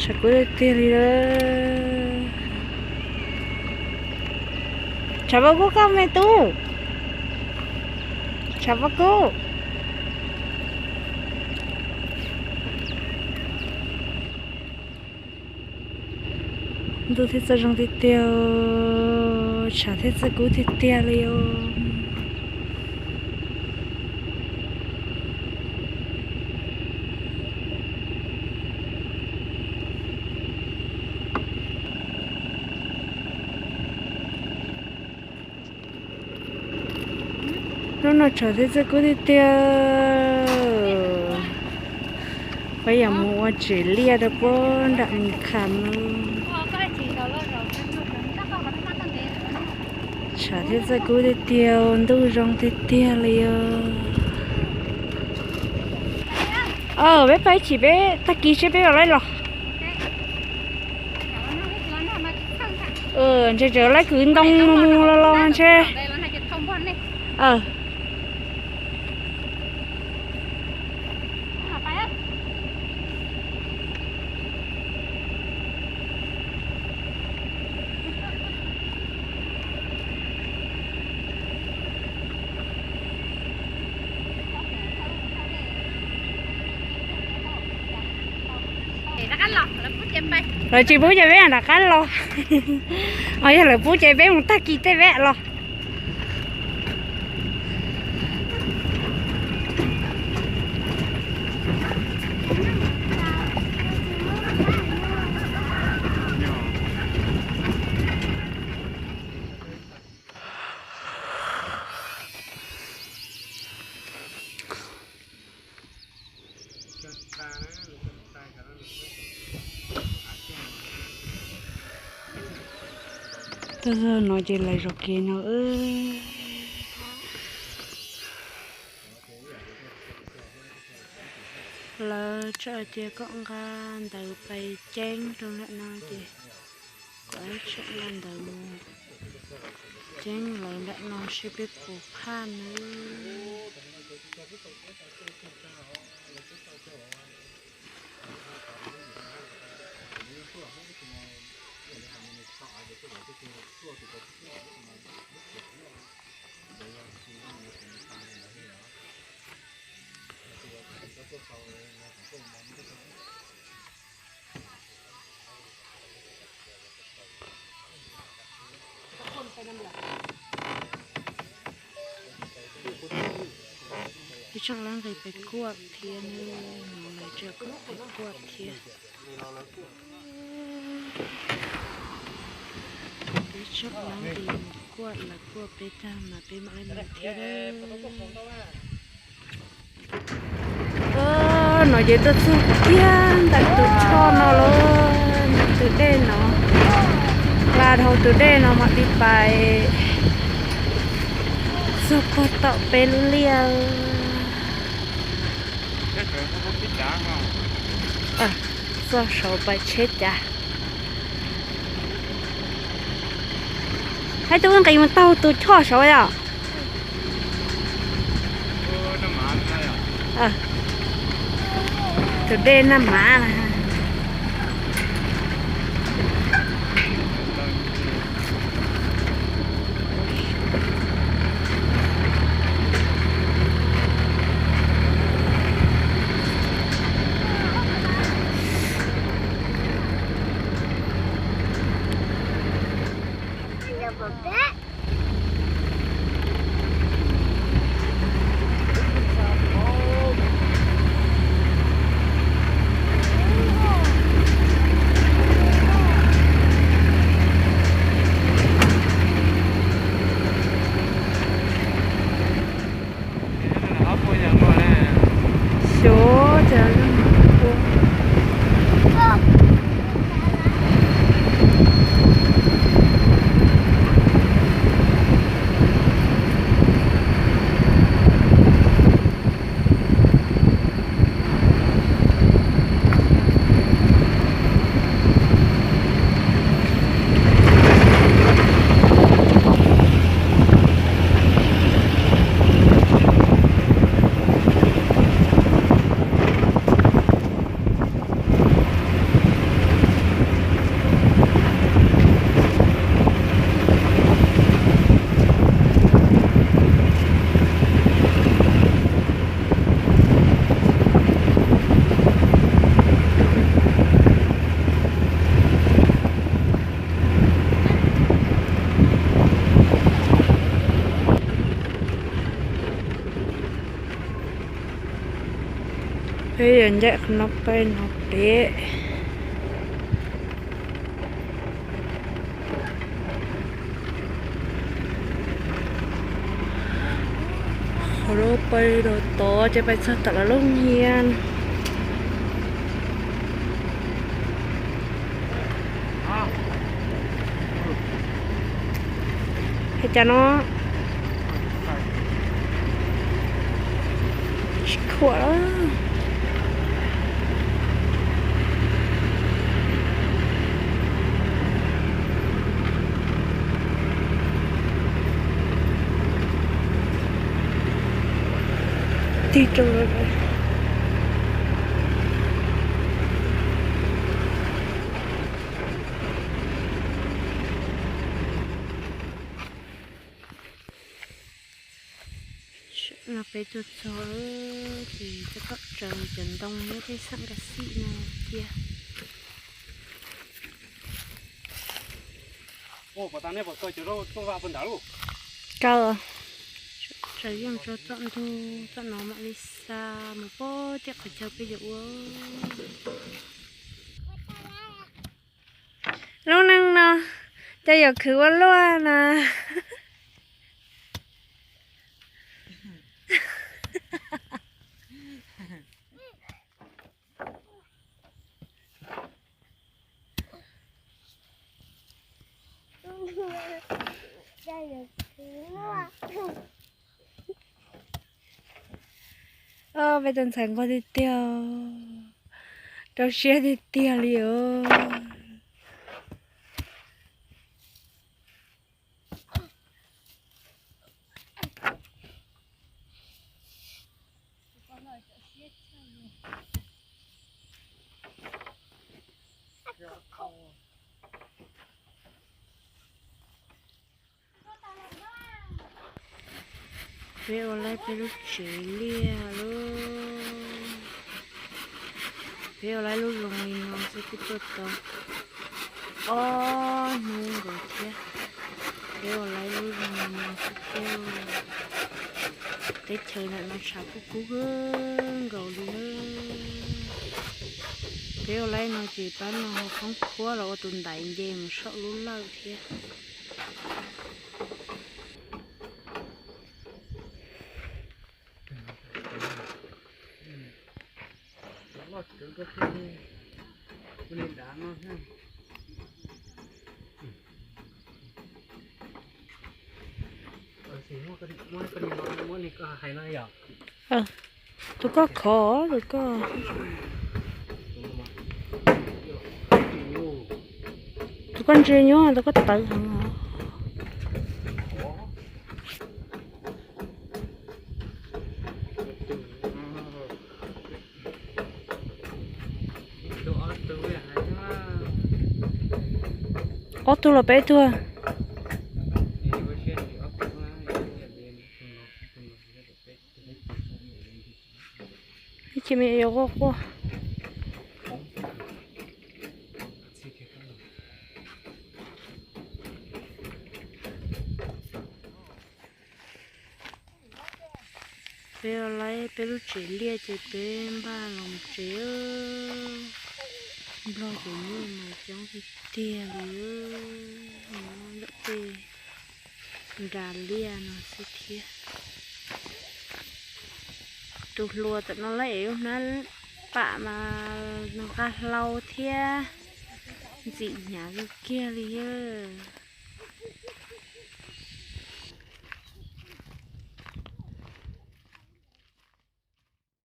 Tshav kub tiag tiag li lawm. Tshav pob kub koj me tub. Tshav pob kub. Ntuj thiaj txawj zoo tiag tiag, tshav thiaj txawj kub tiag tiag li os. Hnub no tshav thiaj txawj kub tiag tiag. Peb yuav mus ua tsev liaj rau puag nram Mis Kham no. Tshav thiaj txawj kub tiag tiag, ntuj zoo tiag tiag li os. Peb pab ib chim peb tag kis seb peb ua laib los. Ntshe tseem laib kwv ntoo mus los los ntshe. Lawv tsis pub ces peb rov qab los. Yog lawv pub ces peb mus tag kis tej peb los. Tuaj txog no ces lawv zov kev no. Lawv tseem hais tias kom nqa ntawv pais ceeb rau nram no ces kom tseem nqa ntawv mus ceeb lawv nram no seb peb puas phaj nawb. Peb tseem lab nqis pes kuaj thiab nawb, no lawv tseem kom pes kuaj thiab. Peb tseem lab nqis mus kuaj, lawv kuaj peb tag mas peb mam li mus thiab nawb. No ces tuaj txog kiag ntawm tus choj no lawm, tus dej no, nqa dhau tus dej no mam li pais txog puag tom peb lub liaj. Txog saud pais tsheb cav. Hais tus nqis mus taug tus choj saud yom. Tus dej Naj Mav na. Xyov cas Peb yuav ncaim qhov no pais no pem. Qhov no pais rau tod ces pais txog tom lawv lub nyian. Hais cas no tsis khuam. Tig rau lawm. No peb tuaj txog ces rov qab raws cov ntoo nyob peb xeem Kav Xim no cia. Kaw, raws yeej tso txoj ntug txoj no mam li xa mus pem tiaj qhov chaw peb yuav ua. Lub neej no cas yuav khwv ua luaj na. Peb tus ntxhais nquag tiag tiag, rau siab tiag tiag li os. Peb ua laib peb lub tsev liaj lauj. Peb ua laib lub zoo li no xwb twb tuaj tau ob hnub nkaus thiab. Peb ua laib lub zoo li no xwb thiab. Teb chaws ntawm no tshav kub kub kawg nkaus li na. Peb ua laib no ces pab no ho khoob khuab los ua tus ntaiv nce mus saum lub lawj thiab. Tus koj khov, tus koj, tus koj ntsia nyob, tus koj tawv heev os. Ob tug los peb tug? Ib chim me yuav quaj quaj. Peb ua laib peb lub tsev liaj ces peb npaj los tsev. Nplog ces nyuj mas coob tiag tiag li, ntawm tej nras liaj no xwb thiab. Tus hluas tam no lawm es lub hnab pam mas nqa hlau thiab ntxim hnyav kawg kiag li os.